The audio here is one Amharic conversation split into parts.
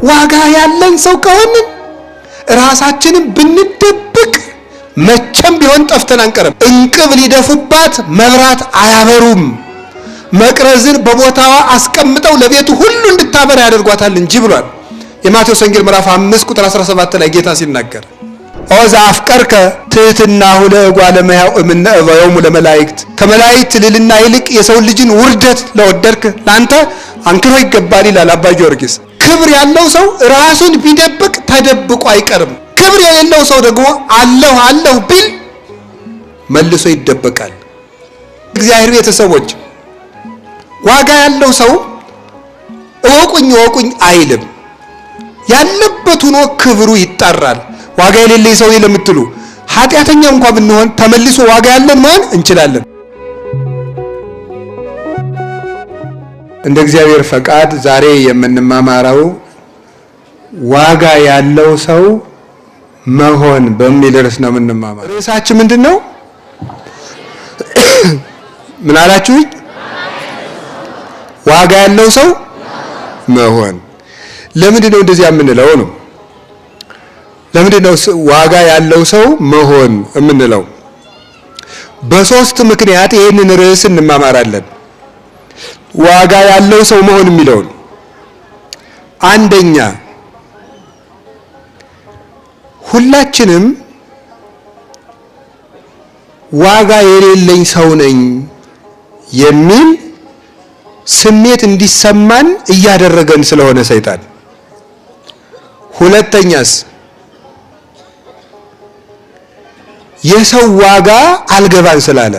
ዋጋ ያለን ሰው ከሆንን ራሳችንን ብንደብቅ መቼም ቢሆን ጠፍተን አንቀርም። እንቅብ ሊደፉባት መብራት አያበሩም። መቅረዝን በቦታዋ አስቀምጠው ለቤቱ ሁሉ እንድታበራ ያደርጓታል እንጂ ብሏል። የማቴዎስ ወንጌል ምዕራፍ 5 ቁጥር 17 ላይ ጌታ ሲናገር ኦ ዘአፍቀርከ ትሕትናሁ ለእጓለ እመሕያው እምነ እበዮሙ ለመላእክት፣ ከመላእክት ልዕልና ይልቅ የሰው ልጅን ውርደት ለወደድክ ለአንተ አንክሮ ይገባል ይላል አባ ጊዮርጊስ። ክብር ያለው ሰው ራሱን ቢደብቅ ተደብቆ አይቀርም። ክብር የሌለው ሰው ደግሞ አለሁ አለሁ ቢል መልሶ ይደበቃል። እግዚአብሔር ቤተሰቦች፣ ዋጋ ያለው ሰው እወቁኝ እወቁኝ አይልም። ያለበት ሆኖ ክብሩ ይጣራል። ዋጋ የሌለኝ ሰው ለምትሉ ኃጢአተኛ እንኳ ብንሆን ተመልሶ ዋጋ ያለን መሆን እንችላለን። እንደ እግዚአብሔር ፈቃድ ዛሬ የምንማማረው ዋጋ ያለው ሰው መሆን በሚል ርዕስ ነው የምንማማረው። ርዕሳችን ምንድን ነው? ምን አላችሁኝ? ዋጋ ያለው ሰው መሆን። ለምንድን ነው እንደዚያ የምንለው ነው? ለምንድን ነው ዋጋ ያለው ሰው መሆን የምንለው? በሶስት ምክንያት ይህንን ርዕስ እንማማራለን። ዋጋ ያለው ሰው መሆን የሚለውን አንደኛ፣ ሁላችንም ዋጋ የሌለኝ ሰው ነኝ የሚል ስሜት እንዲሰማን እያደረገን ስለሆነ ሰይጣን። ሁለተኛስ፣ የሰው ዋጋ አልገባን ስላለ።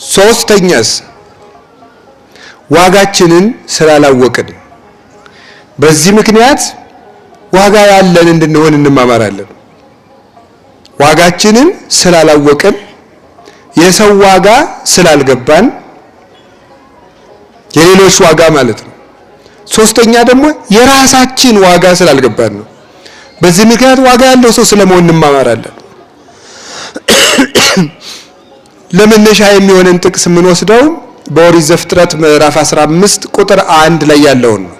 ሶስተኛስ፣ ዋጋችንን ስላላወቅን። በዚህ ምክንያት ዋጋ ያለን እንድንሆን እንማማራለን። ዋጋችንን ስላላወቅን፣ የሰው ዋጋ ስላልገባን፣ የሌሎች ዋጋ ማለት ነው። ሶስተኛ ደግሞ የራሳችን ዋጋ ስላልገባን ነው። በዚህ ምክንያት ዋጋ ያለው ሰው ስለመሆን እንማማራለን። ለመነሻ የሚሆነን ጥቅስ የምንወስደው በኦሪት ዘፍጥረት ምዕራፍ 15 ቁጥር 1 ላይ ያለውን ነው።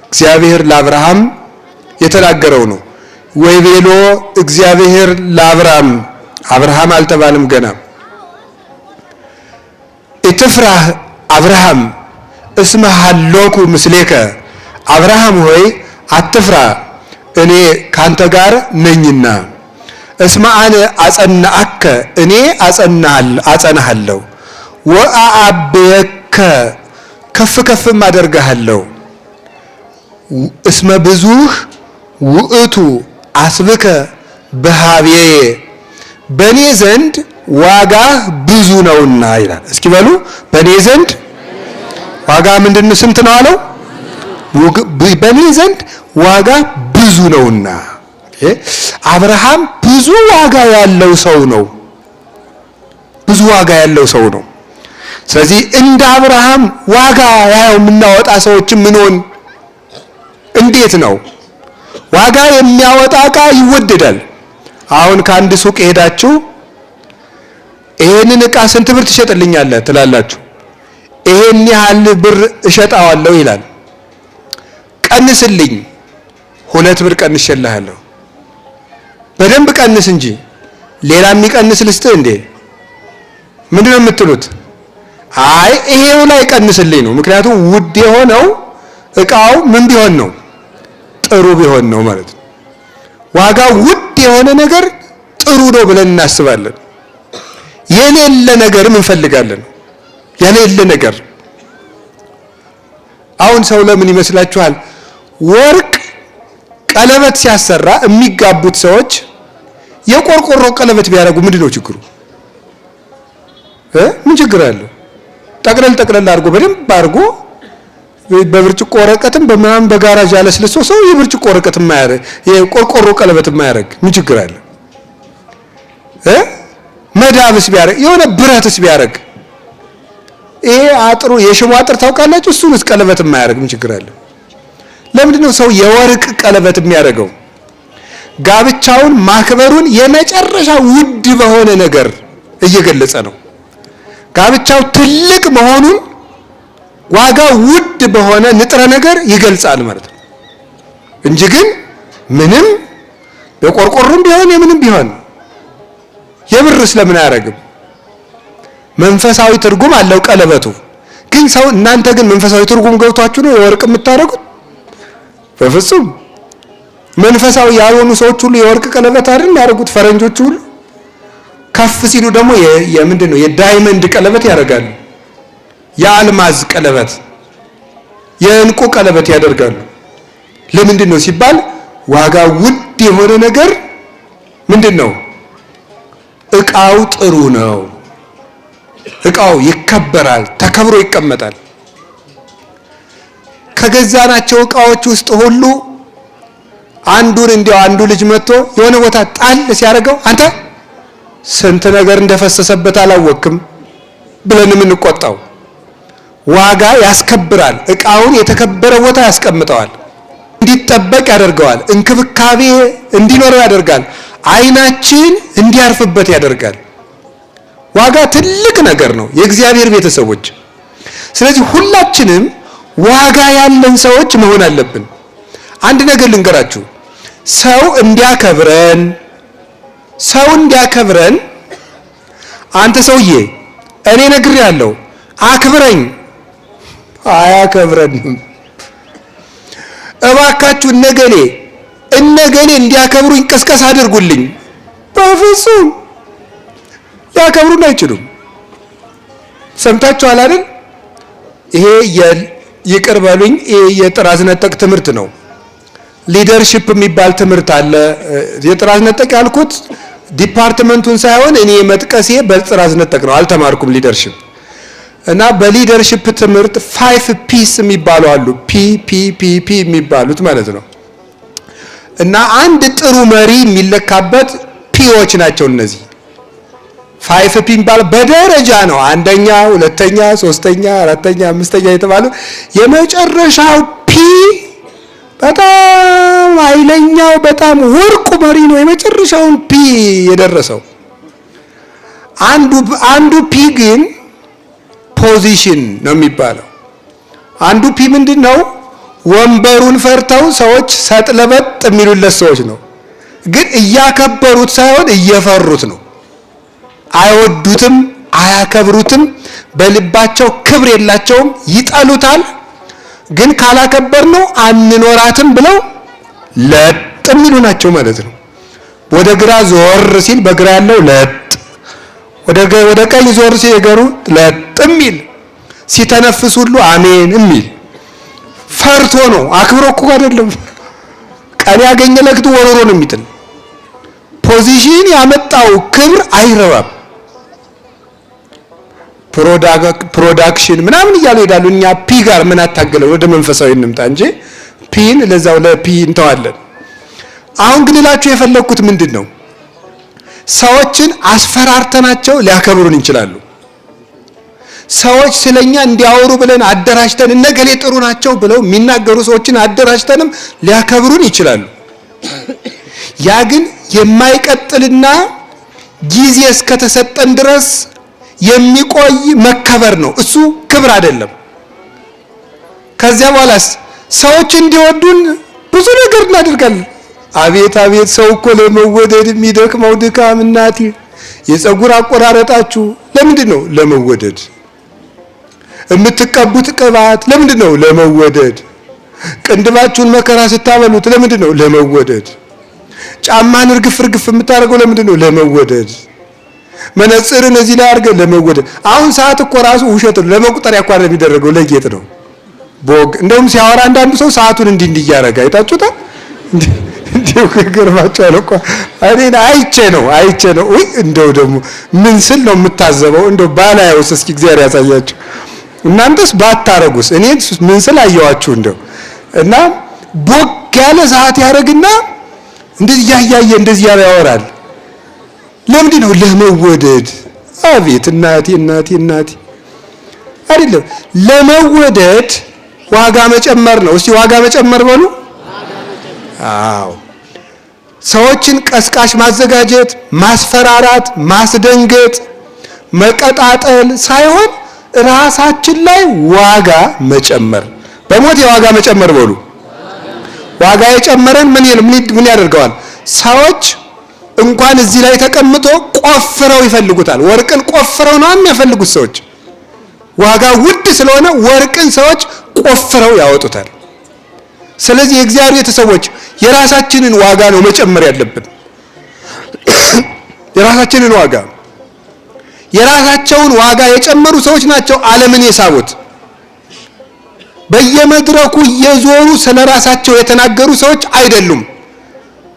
እግዚአብሔር ለአብርሃም የተናገረው ነው። ወይቤሎ እግዚአብሔር ለአብርሃም፣ አብርሃም አልተባለም ገና፣ ኢትፍራህ አብርሃም እስመ ሀሎኩ ምስሌከ፣ አብርሃም ሆይ አትፍራ እኔ ካንተ ጋር ነኝና፣ እስመ አነ አጸናአከ እኔ አጸናሃለሁ፣ ወአአብየከ ከፍ ከፍም አደርግሃለሁ፣ እስመ ብዙህ ውእቱ አስብከ በሃቤየ በእኔ ዘንድ ዋጋህ ብዙ ነውና ይላል። እስኪ በሉ፣ በእኔ ዘንድ ዋጋ ምንድን ስንት ነው አለው? በእኔ ዘንድ ዋጋ ብዙ ነውና። አብርሃም ብዙ ዋጋ ያለው ሰው ነው። ብዙ ዋጋ ያለው ሰው ነው። ስለዚህ እንደ አብርሃም ዋጋ ያው የምናወጣ ሰዎች ምን ሆን እንዴት ነው? ዋጋ የሚያወጣ ዕቃ ይወደዳል። አሁን ከአንድ ሱቅ ሄዳችሁ ይሄንን ዕቃ ስንት ብር ትሸጥልኛለህ ትላላችሁ። ይሄን ያህል ብር እሸጣዋለሁ ይላል። ቀንስልኝ፣ 2 ብር ቀንሼልሃለሁ። በደንብ ቀንስ እንጂ ሌላ የሚቀንስ ልስጥህ እንዴ? ምንድን ነው የምትሉት? አይ ይሄው ላይ ቀንስልኝ ነው። ምክንያቱም ውድ የሆነው እቃው ምን ቢሆን ነው? ጥሩ ቢሆን ነው ማለት ነው። ዋጋው ውድ የሆነ ነገር ጥሩ ነው ብለን እናስባለን። የሌለ ነገርም እንፈልጋለን። የሌለ ነገር አሁን ሰው ለምን ይመስላችኋል? ወርቅ ቀለበት ሲያሰራ የሚጋቡት ሰዎች የቆርቆሮ ቀለበት ቢያደርጉ ምንድን ነው ችግሩ? ምን ችግር አለው? ጠቅለል ጠቅለል አድርጎ በደንብ አድርጎ በብርጭቆ ወረቀትም በምናምን በጋራጅ አለስልሶ ሰው የብርጭቆ ወረቀት የማያደርግ፣ የቆርቆሮ ቀለበት የማያደርግ ምን ችግር አለ? መዳብስ ቢያደርግ፣ የሆነ ብረትስ ቢያደርግ፣ ይሄ አጥሩ የሽቦ አጥር ታውቃላችሁ? እሱንስ ቀለበት የማያደርግ ምን ችግር አለ? ለምንድን ነው ሰው የወርቅ ቀለበት የሚያደርገው? ጋብቻውን ማክበሩን የመጨረሻ ውድ በሆነ ነገር እየገለጸ ነው። ጋብቻው ትልቅ መሆኑን ዋጋ ውድ በሆነ ንጥረ ነገር ይገልጻል ማለት ነው እንጂ ግን ምንም በቆርቆሮም ቢሆን የምንም ቢሆን የብር ስለምን አያደርግም? መንፈሳዊ ትርጉም አለው ቀለበቱ። ግን ሰው እናንተ ግን መንፈሳዊ ትርጉም ገብቷችሁ ነው የወርቅ የምታደርጉት? በፍጹም። መንፈሳዊ ያልሆኑ ሰዎች ሁሉ የወርቅ ቀለበት አይደል የሚያደርጉት? ፈረንጆቹ ሁሉ ከፍ ሲሉ ደግሞ የምንድን ነው የ diamond ቀለበት ያደርጋሉ። የአልማዝ ቀለበት፣ የእንቁ ቀለበት ያደርጋሉ። ለምንድን ነው ሲባል ዋጋ ውድ የሆነ ነገር ምንድን ነው? እቃው ጥሩ ነው። እቃው ይከበራል፣ ተከብሮ ይቀመጣል። ከገዛናቸው እቃዎች ውስጥ ሁሉ አንዱን እንዲያው አንዱ ልጅ መጥቶ የሆነ ቦታ ጣል ሲያደርገው አንተ ስንት ነገር እንደፈሰሰበት አላወቅም ብለን የምንቆጣው። ዋጋ ያስከብራል። እቃውን የተከበረ ቦታ ያስቀምጠዋል፣ እንዲጠበቅ ያደርገዋል፣ እንክብካቤ እንዲኖረው ያደርጋል፣ ዓይናችን እንዲያርፍበት ያደርጋል። ዋጋ ትልቅ ነገር ነው የእግዚአብሔር ቤተሰቦች። ስለዚህ ሁላችንም ዋጋ ያለን ሰዎች መሆን አለብን። አንድ ነገር ልንገራችሁ፣ ሰው እንዲያከብረን ሰው እንዲያከብረን አንተ ሰውዬ እኔ ነግሬሃለሁ አክብረኝ፣ አያከብረንም። እባካችሁ እነገሌ እነገሌ እንዲያከብሩኝ ቅስቀሳ አድርጉልኝ፣ በፍጹም ሊያከብሩን አይችሉም። ሰምታችኋል አይደል? ይሄ ይቅር በሉኝ የጥራዝ ነጠቅ ትምህርት ነው። Leadership የሚባል ትምህርት አለ። የጥራዝ ነጠቅ ያልኩት department ኡን ሳይሆን እኔ መጥቀሴ በጥራዝ ነጠቅ ነው። አልተማርኩም leadership እና በ leadership ትምህርት five Ps የሚባሉ አሉ። P P P P የሚባሉት ማለት ነው። እና አንድ ጥሩ መሪ የሚለካበት P ዎች ናቸው እነዚህ five P የሚባለው በደረጃ ነው። አንደኛ፣ ሁለተኛ፣ ሶስተኛ፣ አራተኛ፣ አምስተኛ የተባሉ የመጨረሻው P በጣም ኃይለኛው በጣም ወርቁ መሪ ነው። የመጨረሻውን P የደረሰው አንዱ P ግን position ነው የሚባለው። አንዱ P ምንድን ነው? ወንበሩን ፈርተው ሰዎች ሰጥለበጥ የሚሉለት ሰዎች ነው። ግን እያከበሩት ሳይሆን እየፈሩት ነው። አይወዱትም፣ አያከብሩትም፣ በልባቸው ክብር የላቸውም፣ ይጠሉታል። ግን ካላከበር ነው አንኖራትም ብለው ለጥ የሚሉ ናቸው ማለት ነው። ወደ ግራ ዞር ሲል በግራ ያለው ለጥ፣ ወደ ቀኝ ዞር ሲል የገሩ ለጥ የሚል ሲተነፍስ ሁሉ አሜን የሚል ፈርቶ ነው። አክብሮ እኮ አይደለም። ቀን ያገኘ ለክቱ ወሮሮ ነው የሚጥል። Position ያመጣው ክብር አይረባም። Production ምናምን እያሉ ይሄዳሉ። እኛ P ጋር ምን አታገለ፣ ወደ መንፈሳዊ እንምጣ እንጂ P ን ለዛው ለ P እንተዋለን። አሁን ግን እላችሁ የፈለግኩት ምንድን ነው? ሰዎችን አስፈራርተናቸው ሊያከብሩን እንችላሉ። ሰዎች ስለኛ እንዲያወሩ ብለን አደራጅተን እነገሌ ጥሩ ናቸው ብለው የሚናገሩ ሰዎችን አደራጅተንም ሊያከብሩን ይችላሉ። ያ ግን የማይቀጥልና ጊዜ እስከተሰጠን ድረስ የሚቆይ መከበር ነው። እሱ ክብር አይደለም። ከዚያ በኋላስ ሰዎች እንዲወዱን ብዙ ነገር እናደርጋለን። አቤት አቤት፣ ሰው እኮ ለመወደድ የሚደክመው ድካም እናቴ። የፀጉር አቆራረጣችሁ ለምንድን ነው? ለመወደድ። የምትቀቡት ቅባት ለምንድን ነው? ለመወደድ። ቅንድባችሁን መከራ ስታበሉት ለምንድን ነው? ለመወደድ። ጫማን እርግፍ እርግፍ የምታደርገው ለምንድን ነው? ለመወደድ። መነጽርን እዚህ ላይ አድርገህ ለመወደድ። አሁን ሰዓት እኮ ራሱ ውሸት ነው። ለመቁጠሪያ እኮ አይደለም የሚደረገው፣ ለጌጥ ነው። ቦግ እንደውም ሲያወራ አንዳንዱ ሰው ሰዓቱን እንዲህ እንዲህ እያደረገ አይታችሁታል። እንዲሁ ገርማችኋል እኮ እኔ አይቼ ነው አይቼ ነው። ውይ እንደው ደግሞ ምን ስል ነው የምታዘበው? እንደው ባላየውስ እስኪ እግዚአብሔር ያሳያችሁ። እናንተስ ባታረጉስ? እኔ ምን ስል አየዋችሁ እንደው እና ቦግ ያለ ሰዓት ያደርግና እንደዚህ እያየ እንደዚህ ያወራል። ለምንድን ነው? ለመወደድ። አቤት እናቴ እናቴ እናቴ አይደለም ለመወደድ ዋጋ መጨመር ነው። እስቲ ዋጋ መጨመር በሉ። አዎ ሰዎችን ቀስቃሽ ማዘጋጀት፣ ማስፈራራት፣ ማስደንገጥ፣ መቀጣጠል ሳይሆን ራሳችን ላይ ዋጋ መጨመር። በሞት የዋጋ መጨመር በሉ። ዋጋ የጨመረን ምን ምን ያደርገዋል? ሰዎች እንኳን እዚህ ላይ ተቀምጦ ቆፍረው ይፈልጉታል። ወርቅን ቆፍረው ነው የሚያፈልጉት ሰዎች። ዋጋ ውድ ስለሆነ ወርቅን ሰዎች ቆፍረው ያወጡታል። ስለዚህ የእግዚአብሔር ቤተሰቦች የራሳችንን ዋጋ ነው መጨመር ያለብን። የራሳችንን ዋጋ የራሳቸውን ዋጋ የጨመሩ ሰዎች ናቸው ዓለምን የሳቡት። በየመድረኩ እየዞሩ ስለ ራሳቸው የተናገሩ ሰዎች አይደሉም።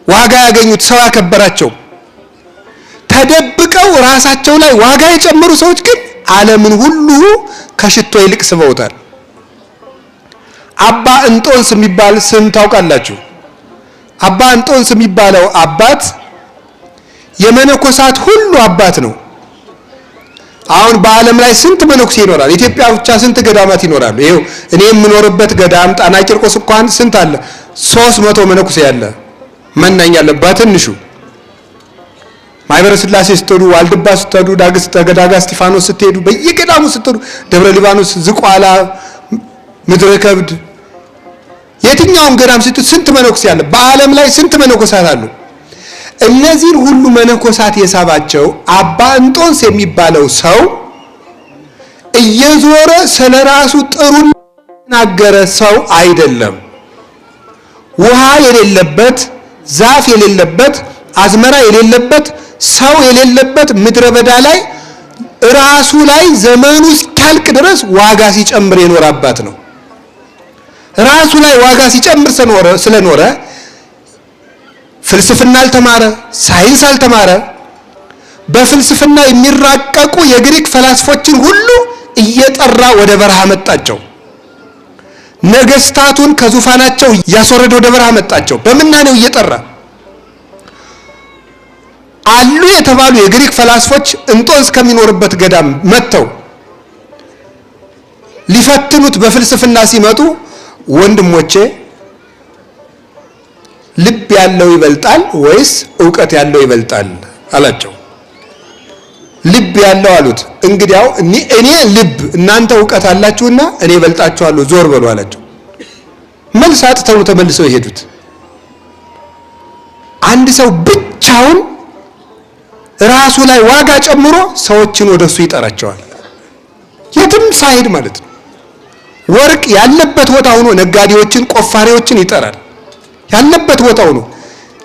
ዋጋ ያገኙት ሰው ያከበራቸው። ተደብቀው ራሳቸው ላይ ዋጋ የጨመሩ ሰዎች ግን ዓለምን ሁሉ ከሽቶ ይልቅ ስበውታል። አባ እንጦንስ የሚባል ስም ታውቃላችሁ? አባ እንጦንስ የሚባለው አባት የመነኮሳት ሁሉ አባት ነው። አሁን በዓለም ላይ ስንት መነኩሴ ይኖራል? ኢትዮጵያ ብቻ ስንት ገዳማት ይኖራሉ? ይኸው እኔ የምኖርበት ገዳም ጣና ቂርቆስ እንኳን ስንት አለ? 300 መነኩሴ ያለ መናኝ አለ በትንሹ። ማህበረ ስላሴ ስትሄዱ፣ ዋልድባ ስትሄዱ፣ ዳጋ እስጢፋኖስ ስትሄዱ፣ በየገዳሙ ስትሄዱ፣ ደብረ ሊባኖስ፣ ዝቋላ፣ ምድረ ከብድ፣ የትኛውም ገዳም ስትሄዱ ስንት መነኩሴ አለ? በዓለም ላይ ስንት መነኮሳት አሉ? እነዚህን ሁሉ መነኮሳት የሳባቸው አባ እንጦንስ የሚባለው ሰው እየዞረ ስለ ራሱ ጥሩ የተናገረ ሰው አይደለም። ውሃ የሌለበት፣ ዛፍ የሌለበት፣ አዝመራ የሌለበት፣ ሰው የሌለበት ምድረ በዳ ላይ ራሱ ላይ ዘመኑ እስኪያልቅ ድረስ ዋጋ ሲጨምር የኖረ አባት ነው። ራሱ ላይ ዋጋ ሲጨምር ስለኖረ ፍልስፍና አልተማረ፣ ሳይንስ አልተማረ። በፍልስፍና የሚራቀቁ የግሪክ ፈላስፎችን ሁሉ እየጠራ ወደ በረሃ መጣቸው። ነገስታቱን ከዙፋናቸው እያስወረደ ወደ በረሃ መጣቸው። በምናኔው እየጠራ አሉ የተባሉ የግሪክ ፈላስፎች እንጦንስ ከሚኖርበት ገዳም መጥተው ሊፈትኑት በፍልስፍና ሲመጡ፣ ወንድሞቼ ልብ ያለው ይበልጣል ወይስ እውቀት ያለው ይበልጣል አላቸው። ልብ ያለው አሉት። እንግዲያው እኔ ልብ እናንተ እውቀት አላችሁና እኔ እበልጣችኋለሁ፣ ዞር በሉ አላቸው። መልስ አጥተው ነው ተመልሰው የሄዱት። አንድ ሰው ብቻውን ራሱ ላይ ዋጋ ጨምሮ ሰዎችን ወደሱ ይጠራቸዋል። የትም ሳይሄድ ማለት ነው። ወርቅ ያለበት ቦታ ሆኖ ነጋዴዎችን፣ ቆፋሪዎችን ይጠራል። ያለበት ቦታ ሆኖ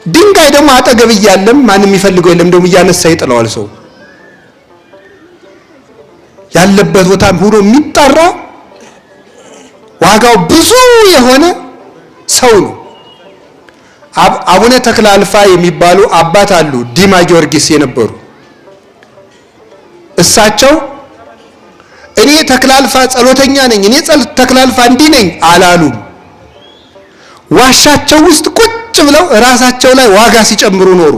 ድንጋይ ደግሞ አጠገብ እያለም ማንም የሚፈልገው የለም፣ እንደውም እያነሳ ይጥለዋል ሰው። ያለበት ቦታ ሆኖ የሚጠራ ዋጋው ብዙ የሆነ ሰው ነው። አቡነ ተክለ አልፋ የሚባሉ አባት አሉ፣ ዲማ ጊዮርጊስ የነበሩ። እሳቸው እኔ ተክለ አልፋ ጸሎተኛ ነኝ፣ እኔ ተክለ አልፋ እንዲህ ነኝ አላሉም። ዋሻቸው ውስጥ ቁጭ ብለው ራሳቸው ላይ ዋጋ ሲጨምሩ ኖሩ።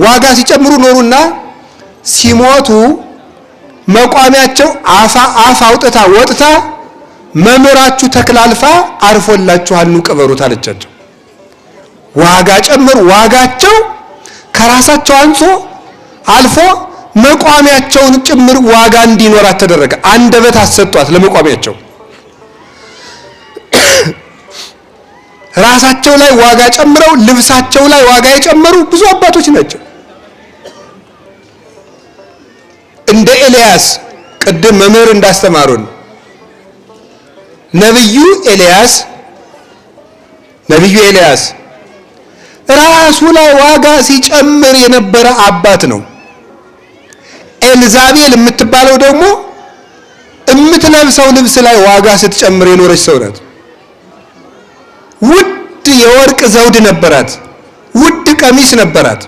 ዋጋ ሲጨምሩ ኖሩና ሲሞቱ መቋሚያቸው አፍ አውጥታ ወጥታ መምህራችሁ ተክለ አልፋ አርፎላችኋል፣ ኑ ቅበሩት አለቻቸው። ዋጋ ጨምሩ። ዋጋቸው ከራሳቸው አንሶ አልፎ መቋሚያቸውን ጭምር ዋጋ እንዲኖራት ተደረገ። አንደበት አሰጧት ለመቋሚያቸው። ራሳቸው ላይ ዋጋ ጨምረው ልብሳቸው ላይ ዋጋ የጨመሩ ብዙ አባቶች ናቸው። እንደ ኤልያስ ቅድም መምህር እንዳስተማሩን ነብዩ ኤልያስ ነብዩ ኤልያስ ራሱ ላይ ዋጋ ሲጨምር የነበረ አባት ነው። ኤልዛቤል የምትባለው ደግሞ የምትለብሰው ልብስ ላይ ዋጋ ስትጨምር የኖረች ሰው ናት። ውድ የወርቅ ዘውድ ነበራት፣ ውድ ቀሚስ ነበራት፣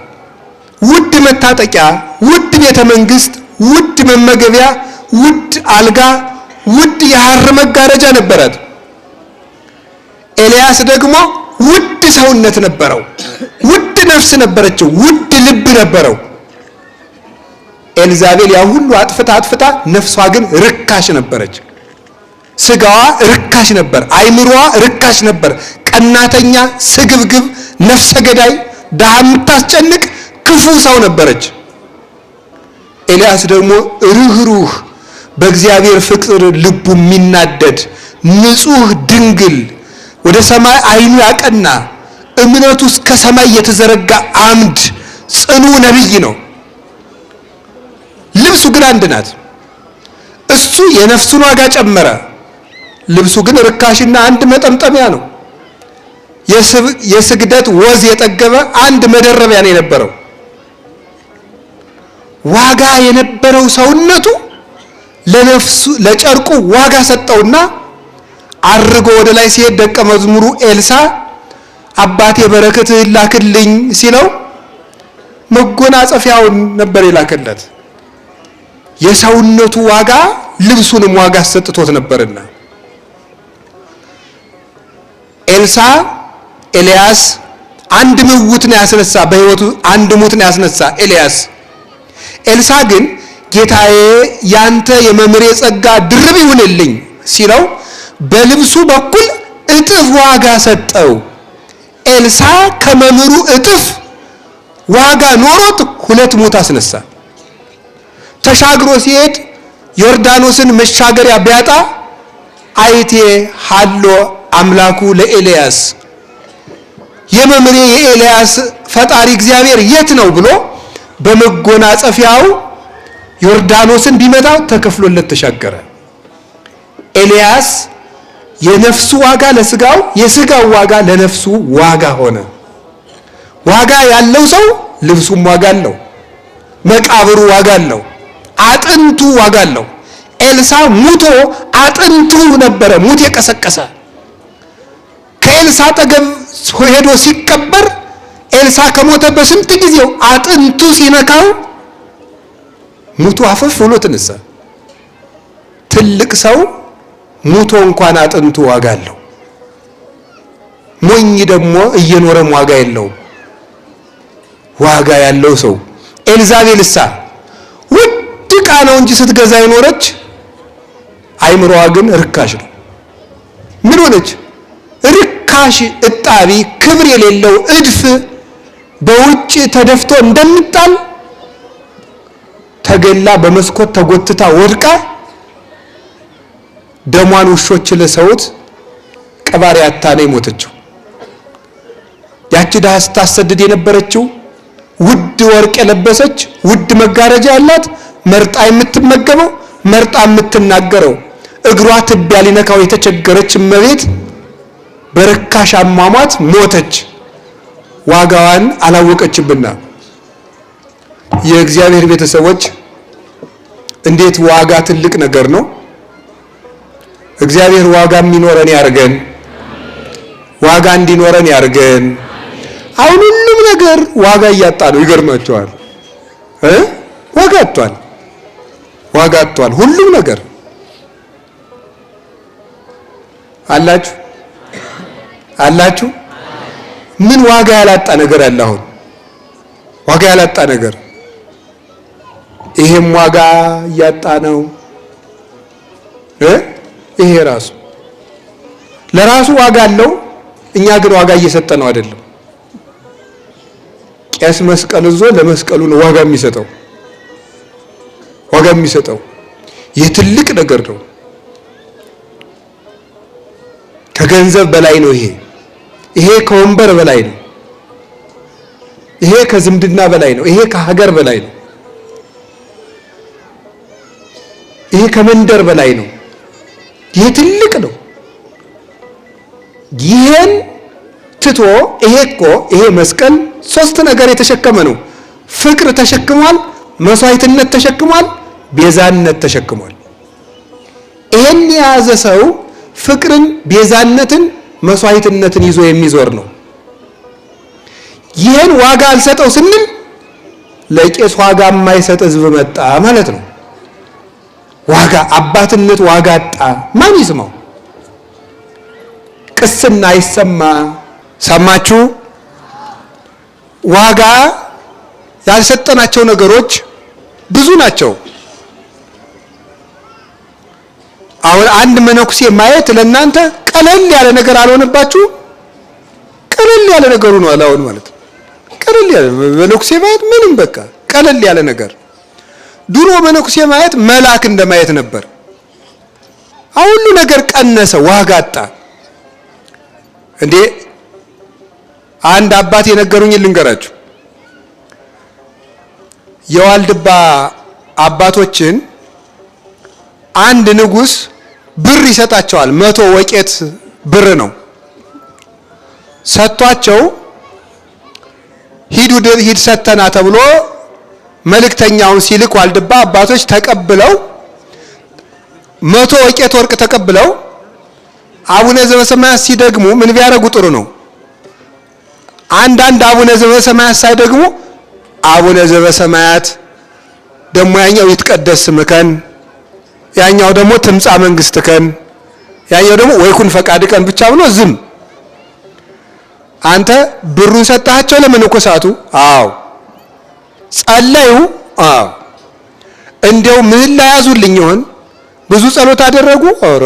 ውድ መታጠቂያ፣ ውድ ቤተ መንግስት፣ ውድ መመገቢያ፣ ውድ አልጋ፣ ውድ የሐር መጋረጃ ነበራት። ኤልያስ ደግሞ ውድ ሰውነት ነበረው፣ ውድ ነፍስ ነበረችው፣ ውድ ልብ ነበረው። ኤልዛቤል ያ ሁሉ አጥፍታ አጥፍታ ነፍሷ ግን ርካሽ ነበረች። ስጋዋ ርካሽ ነበር። አይምሮዋ ርካሽ ነበር። ቀናተኛ፣ ስግብግብ፣ ነፍሰ ገዳይ፣ ድሃ የምታስጨንቅ ክፉ ሰው ነበረች። ኤልያስ ደግሞ ርኅሩህ፣ በእግዚአብሔር ፍቅር ልቡ የሚናደድ ንጹሕ ድንግል፣ ወደ ሰማይ ዓይኑ ያቀና፣ እምነቱ እስከ ሰማይ የተዘረጋ አምድ ጽኑ ነቢይ ነው። ልብሱ ግን አንድ ናት። እሱ የነፍሱን ዋጋ ጨመረ። ልብሱ ግን ርካሽና አንድ መጠምጠሚያ ነው። የስግደት ወዝ የጠገበ አንድ መደረቢያ ነው የነበረው። ዋጋ የነበረው ሰውነቱ ለነፍሱ ለጨርቁ ዋጋ ሰጠውና አርጎ ወደ ላይ ሲሄድ ደቀ መዝሙሩ ኤልሳ አባቴ በረከትህን ላክልኝ ሲለው መጎናጸፊያውን ነበር የላከለት። የሰውነቱ ዋጋ ልብሱንም ዋጋ ሰጥቶት ነበርና ኤልሳ ኤልያስ አንድ ምውት ነው ያስነሳ፣ በሕይወቱ አንድ ሙት ነው ያስነሳ ኤልያስ። ኤልሳ ግን ጌታዬ ያንተ የመምሬ ጸጋ ድርብ ይሁንልኝ ሲለው በልብሱ በኩል እጥፍ ዋጋ ሰጠው። ኤልሳ ከመምህሩ እጥፍ ዋጋ ኖሮት ሁለት ሙት አስነሳ። ተሻግሮ ሲሄድ ዮርዳኖስን መሻገሪያ ቢያጣ አይቴ ሀሎ አምላኩ ለኤልያስ የመምሬ የኤልያስ ፈጣሪ እግዚአብሔር የት ነው ብሎ በመጎናጸፊያው ዮርዳኖስን ቢመታው ተከፍሎለት ተሻገረ። ኤልያስ የነፍሱ ዋጋ ለስጋው፣ የስጋው ዋጋ ለነፍሱ ዋጋ ሆነ። ዋጋ ያለው ሰው ልብሱም ዋጋ አለው፣ መቃብሩ ዋጋ አለው፣ አጥንቱ ዋጋ አለው። ኤልሳ ሙቶ አጥንቱ ነበረ ሙት የቀሰቀሰ። ከኤልሳ አጠገብ ሄዶ ሲቀበር ኤልሳ ከሞተ በስንት ጊዜው አጥንቱ ሲነካው ሙቱ አፈፍ ብሎ ተነሳ። ትልቅ ሰው ሙቶ እንኳን አጥንቱ ዋጋ አለው። ሞኝ ደግሞ እየኖረም ዋጋ የለውም። ዋጋ ያለው ሰው ኤልዛቤልሳ ውድ ዕቃ ነው እንጂ ስትገዛ የኖረች አይምሮዋ ግን ርካሽ ነው። ምን ሆነች? ርካሽ እጣቢ፣ ክብር የሌለው እድፍ በውጭ ተደፍቶ እንደሚጣል ተገላ በመስኮት ተጎትታ ወድቃ ደሟን ውሾች ልሰውት ቀባሪ አታ ነው የሞተችው። ያቺ ድሃ ስታሰድድ የነበረችው ውድ ወርቅ የለበሰች ውድ መጋረጃ ያላት መርጣ የምትመገበው መርጣ የምትናገረው እግሯ ትቢያ ሊነካው የተቸገረች እመቤት በርካሽ አሟሟት ሞተች። ዋጋዋን አላወቀችብና። የእግዚአብሔር ቤተሰቦች እንዴት ዋጋ ትልቅ ነገር ነው። እግዚአብሔር ዋጋ የሚኖረን ያርገን። ዋጋ እንዲኖረን ያርገን። አሁን ሁሉም ነገር ዋጋ እያጣ ነው። ይገርማቸዋል እ ዋጋ አጥቷል። ዋጋ አጥቷል ሁሉም ነገር አላችሁ አላችሁ። ምን ዋጋ ያላጣ ነገር አለ? አሁን ዋጋ ያላጣ ነገር ይሄም ዋጋ እያጣ ነው እ ይሄ ራሱ ለራሱ ዋጋ አለው። እኛ ግን ዋጋ እየሰጠ ነው አይደለም። ቄስ መስቀል ይዞ ለመስቀሉ ነው ዋጋ የሚሰጠው ዋጋ የሚሰጠው ይህ ትልቅ ነገር ነው። ከገንዘብ በላይ ነው። ይሄ ከወንበር በላይ ነው። ይሄ ከዝምድና በላይ ነው። ይሄ ከሀገር በላይ ነው። ይሄ ከመንደር በላይ ነው። ይሄ ትልቅ ነው። ይሄን ትቶ ይሄ እኮ ይሄ መስቀል ሶስት ነገር የተሸከመ ነው። ፍቅር ተሸክሟል፣ መስዋዕትነት ተሸክሟል፣ ቤዛነት ተሸክሟል። ይሄን የያዘ ሰው ፍቅርን፣ ቤዛነትን፣ መስዋዕትነትን ይዞ የሚዞር ነው። ይሄን ዋጋ አልሰጠው ስንል ለቄስ ዋጋ የማይሰጥ ሕዝብ መጣ ማለት ነው። ዋጋ አባትነት ዋጋ አጣ። ማን ይስማው? ቅስና ይሰማ። ሰማችሁ? ዋጋ ያልሰጠናቸው ነገሮች ብዙ ናቸው። አሁን አንድ መነኩሴ ማየት ለእናንተ ቀለል ያለ ነገር አልሆነባችሁ? ቀለል ያለ ነገሩ ነው አሁን ማለት ነው። ቀለል ያለ መነኩሴ ማየት ምንም በቃ ቀለል ያለ ነገር። ድሮ መነኩሴ ማየት መልአክ እንደማየት ነበር። አሁን ሁሉ ነገር ቀነሰ፣ ዋጋ አጣ። እንዴ አንድ አባት የነገሩኝ ልንገራችሁ። የዋልድባ አባቶችን አንድ ንጉስ ብር ይሰጣቸዋል። 100 ወቄት ብር ነው ሰጥቷቸው፣ ሂዱ ሂድ ሰተና ተብሎ መልእክተኛውን ሲልክ ዋልድባ አባቶች ተቀብለው 100 ወቄት ወርቅ ተቀብለው አቡነ ዘበሰማያት ሲደግሙ ምን ቢያደርጉ ጥሩ ነው? አንዳንድ አቡነ ዘበሰማያት ሳይደግሙ አቡነ ዘበሰማያት ደግሞ ያኛው ይትቀደስ ስምከን፣ ያኛው ደግሞ ትምጻ መንግስትከን፣ ያኛው ደግሞ ወይኩን ፈቃድከን ብቻ ብሎ ዝም። አንተ ብሩን ሰጣቸው ለመነኮሳቱ? አዎ። ጸለዩ? አዎ። እንደው ምን ላይ ያዙልኝ ይሆን? ብዙ ጸሎት አደረጉ? ኦሮ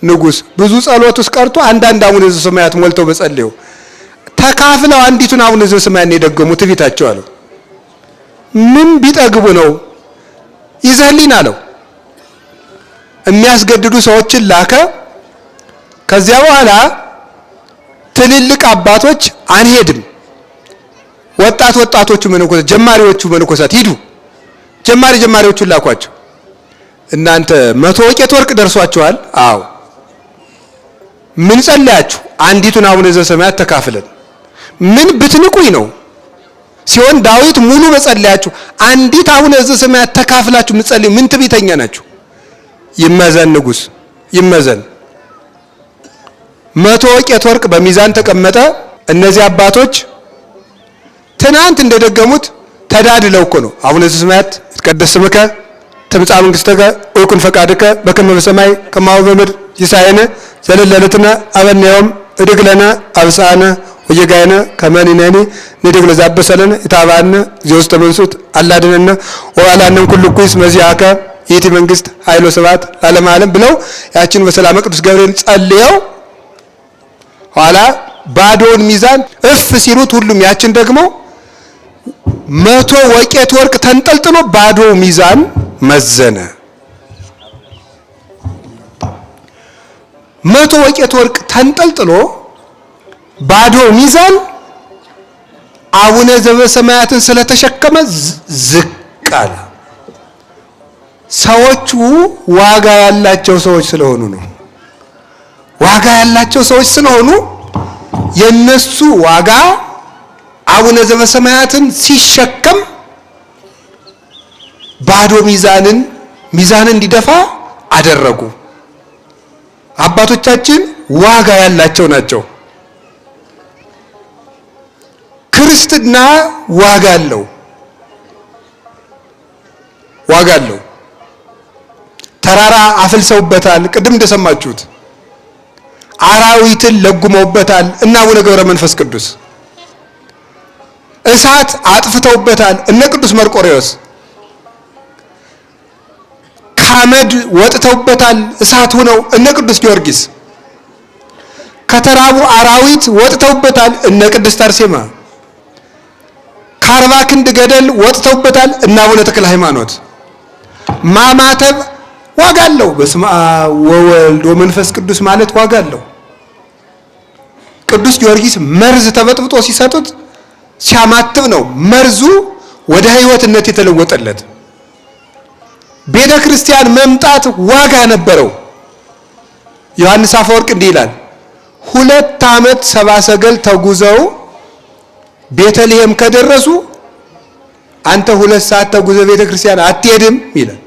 ንጉስ ብዙ ጸሎት ውስጥ ቀርቶ አንዳንድ አቡነ ዘበሰማያት ሞልተው በጸለዩ ተካፍለው አንዲቱን አቡነ ዘበሰማያት ነው የደገሙት። ትዕቢታቸው አለው። ምን ቢጠግቡ ነው ይዘህልኝ አለው። የሚያስገድዱ ሰዎችን ላከ። ከዚያ በኋላ ትልልቅ አባቶች አንሄድም፣ ወጣት ወጣቶቹ መነኮሳት ጀማሪዎቹ መነኮሳት ሂዱ፣ ጀማሪ ጀማሪዎቹን ላኳቸው። እናንተ 100 ወቄት ወርቅ ደርሷችኋል? አዎ። ምን ጸለያችሁ? አንዲቱን አቡነ ዘበሰማያት ተካፍለን። ምን ብትንቁኝ ነው ሲሆን ዳዊት ሙሉ በጸለያችሁ አንዲት አቡነ ዘበሰማያት ተካፍላችሁ ምጸልዩ ምን ትዕቢተኛ ናችሁ? ይመዘን ንጉስ ይመዘን። 100 ወቄት ወርቅ በሚዛን ተቀመጠ። እነዚህ አባቶች ትናንት እንደደገሙት ተዳድለው እኮ ነው። አቡነ ዘበሰማያት ይትቀደስ ስምከ ትምጻእ መንግሥትከ ወይኩን ፈቃድከ በከመ በሰማይ ከማሁ በምድር ሲሳየነ ዘለለዕለትነ ሀበነ ዮም ኅድግ ለነ አበሳነ ወጌጋየነ ከመ ንሕነኒ ንኅድግ ለዘአበሰለነ ኢታብአነ እግዚኦ ውስተ መንሱት አላ አድኅነነ ወባልሐነ እምኩሉ እኩይ እስመ ዚአከ ይእቲ መንግሥት ኃይል ወስብሐት ለዓለመ ዓለም ብለው ያችን በሰላመ ቅዱስ ገብርኤል ጸልየው ኋላ ባዶውን ሚዛን እፍ ሲሉት ሁሉም ያችን ደግሞ 100 ወቄት ወርቅ ተንጠልጥሎ ባዶ ሚዛን መዘነ። 100 ወቄት ወርቅ ተንጠልጥሎ ባዶ ሚዛን አቡነ ዘበሰማያትን ስለተሸከመ ዝቅ አለ። ሰዎቹ ዋጋ ያላቸው ሰዎች ስለሆኑ ነው። ዋጋ ያላቸው ሰዎች ስለሆኑ የነሱ ዋጋ አቡነ ዘበሰማያትን ሲሸከም ባዶ ሚዛንን እንዲደፋ አደረጉ። አባቶቻችን ዋጋ ያላቸው ናቸው። ክርስትና ዋጋ አለው፣ ዋጋ አለው። ተራራ አፍልሰውበታል። ቅድም እንደሰማችሁት አራዊትን ለጉመውበታል እና አቡነ ገብረ መንፈስ ቅዱስ እሳት አጥፍተውበታል እነ ቅዱስ መርቆሬዎስ ከአመድ ወጥተውበታል እሳት ሆነው እነ ቅዱስ ጊዮርጊስ ከተራቡ አራዊት ወጥተውበታል እነ ቅድስት አርሴማ ከ40 ክንድ ገደል ወጥተውበታል እነ አቡነ ተክለ ሃይማኖት። ማማተብ ዋጋ አለው። በስመ አብ ወወልድ ወመንፈስ ቅዱስ ማለት ዋጋ አለው። ቅዱስ ጊዮርጊስ መርዝ ተበጥብጦ ሲሰጡት ሲያማትብ ነው መርዙ ወደ ሕይወትነት የተለወጠለት። ቤተ ክርስቲያን መምጣት ዋጋ ነበረው። ዮሐንስ አፈወርቅ እንዲህ ይላል፣ 2 ዓመት ሰብአ ሰገል ተጉዘው ቤተልሔም ከደረሱ አንተ 2 ሰዓት ተጉዘህ ቤተ ክርስቲያን አትሄድም ይላል።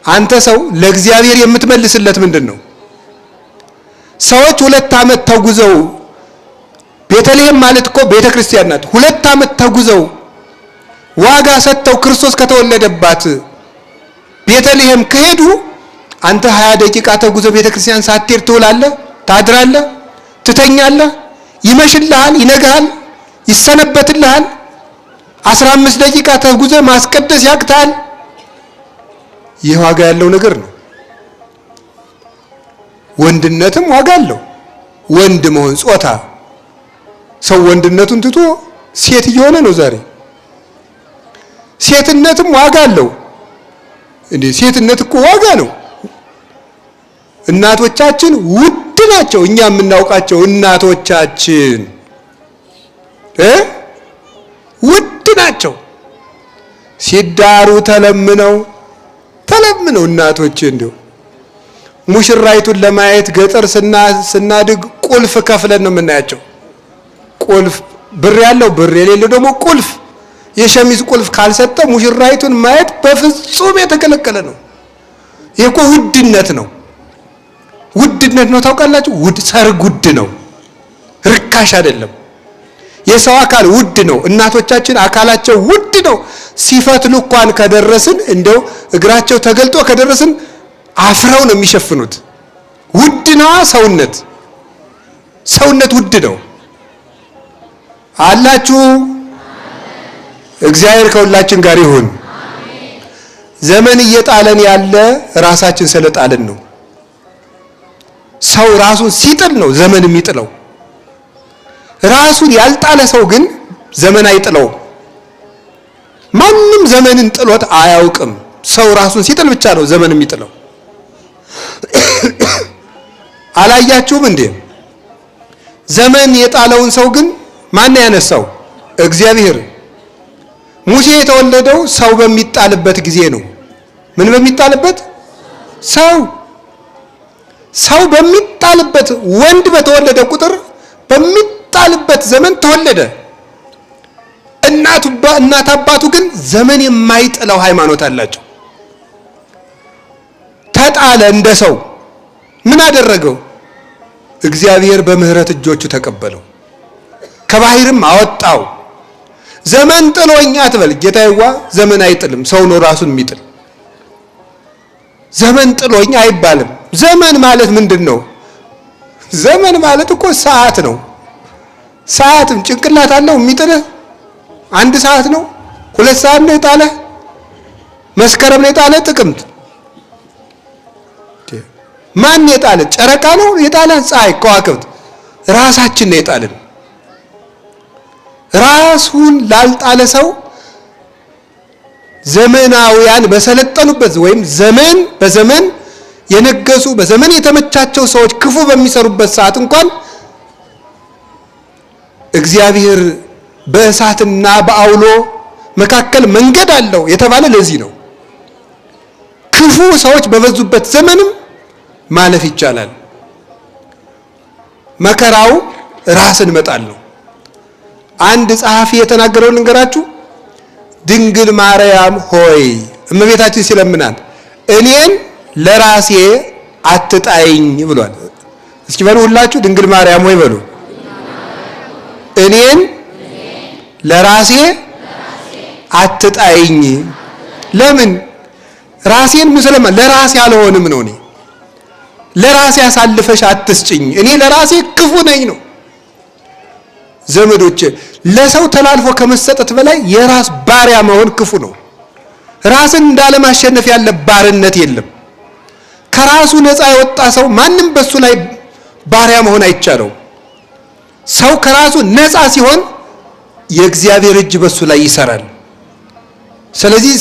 አንተ ሰው ለእግዚአብሔር የምትመልስለት ምንድን ነው? ሰዎች 2 ዓመት ተጉዘው ቤተልሔም ማለት እኮ ቤተ ክርስቲያን ናት። 2 ዓመት ተጉዘው ዋጋ ሰጥተው ክርስቶስ ከተወለደባት ቤተልሔም ከሄዱ አንተ 20 ደቂቃ ተጉዘህ ቤተ ክርስቲያን ሳትሄድ ትውላለህ፣ ታድራለህ፣ ትተኛለህ፣ ይመሽልሃል፣ ይነግሃል፣ ይሰነበትልሃል። 15 ደቂቃ ተጉዘህ ማስቀደስ ያቅታል። ይህ ዋጋ ያለው ነገር ነው። ወንድነትም ዋጋ አለው። ወንድ መሆን ጾታ፣ ሰው ወንድነቱን ትቶ ሴት እየሆነ ነው ዛሬ። ሴትነትም ዋጋ አለው። እንዴ ሴትነት እኮ ዋጋ ነው። እናቶቻችን ውድ ናቸው። እኛ የምናውቃቸው እናቶቻችን ውድ ናቸው። ሲዳሩ ተለምነው ተለምነው እናቶች እንዲሁ ሙሽራይቱን ለማየት ገጠር ስናድግ ቁልፍ ከፍለን ነው የምናያቸው። ቁልፍ ብር ያለው ብር የሌለው ደግሞ ቁልፍ የሸሚዝ ቁልፍ ካልሰጠ ሙሽራይቱን ማየት በፍጹም የተከለከለ ነው። ይህ እኮ ውድነት ነው፣ ውድነት ነው። ታውቃላችሁ፣ ውድ ሰርግ ውድ ነው፣ ርካሽ አይደለም። የሰው አካል ውድ ነው። እናቶቻችን አካላቸው ውድ ነው። ሲፈትሉ እንኳን ከደረስን እንደው እግራቸው ተገልጦ ከደረስን አፍረው ነው የሚሸፍኑት። ውድ ነዋ ሰውነት፣ ሰውነት ውድ ነው አላችሁ። እግዚአብሔር ከሁላችን ጋር ይሁን። ዘመን እየጣለን ያለ ራሳችን ስለጣልን ነው። ሰው ራሱን ሲጥል ነው ዘመን የሚጥለው። ራሱን ያልጣለ ሰው ግን ዘመን አይጥለውም። ማንም ዘመንን ጥሎት አያውቅም። ሰው ራሱን ሲጥል ብቻ ነው ዘመን የሚጥለው። አላያችሁም እንዴ? ዘመን የጣለውን ሰው ግን ማን ያነሳው? እግዚአብሔር። ሙሴ የተወለደው ሰው በሚጣልበት ጊዜ ነው። ምን በሚጣልበት? ሰው ሰው በሚጣልበት ወንድ በተወለደ ቁጥር በሚጣልበት ዘመን ተወለደ። እናት አባቱ ግን ዘመን የማይጥለው ሃይማኖት አላቸው። ተጣለ እንደ ሰው። ምን አደረገው? እግዚአብሔር በምሕረት እጆቹ ተቀበለው፣ ከባህርም አወጣው። ዘመን ጥሎኝ አትበል ጌታዬዋ። ዘመን አይጥልም፣ ሰው ነው ራሱን የሚጥል። ዘመን ጥሎኝ አይባልም። ዘመን ማለት ምንድን ነው? ዘመን ማለት እኮ ሰዓት ነው። ሰዓትም ጭንቅላት አለው የሚጥልህ። አንድ ሰዓት ነው፣ ሁለት ሰዓት ነው የጣለህ፣ መስከረም ነው የጣለህ፣ ጥቅምት ማን የጣለ? ጨረቃ ነው የጣለ? ፀሐይ፣ ከዋክብት፣ ራሳችን ነው የጣልን። ራሱን ላልጣለ ሰው ዘመናውያን በሰለጠኑበት ወይም ዘመን በዘመን የነገሱ በዘመን የተመቻቸው ሰዎች ክፉ በሚሰሩበት ሰዓት እንኳን እግዚአብሔር በእሳትና በአውሎ መካከል መንገድ አለው የተባለ ለዚህ ነው። ክፉ ሰዎች በበዙበት ዘመንም ማለፍ ይቻላል። መከራው ራስን መጣል ነው። አንድ ጸሐፊ የተናገረውን ልንገራችሁ። ድንግል ማርያም ሆይ እመቤታችን ሲለምናት እኔን ለራሴ አትጣይኝ ብሏል። እስኪ በሉ ሁላችሁ ድንግል ማርያም ሆይ በሉ። እኔን ለራሴ አትጣይኝ። ለምን ራሴን ምስለማ ለራሴ አልሆንም ነው። እኔ ለራሴ አሳልፈሽ አትስጭኝ፣ እኔ ለራሴ ክፉ ነኝ ነው። ዘመዶቼ ለሰው ተላልፎ ከመሰጠት በላይ የራስ ባሪያ መሆን ክፉ ነው። ራስን እንዳለማሸነፍ ያለ ባርነት የለም። ከራሱ ነፃ የወጣ ሰው ማንም በሱ ላይ ባሪያ መሆን አይቻለውም። ሰው ከራሱ ነፃ ሲሆን የእግዚአብሔር እጅ በሱ ላይ ይሰራል። ስለዚህ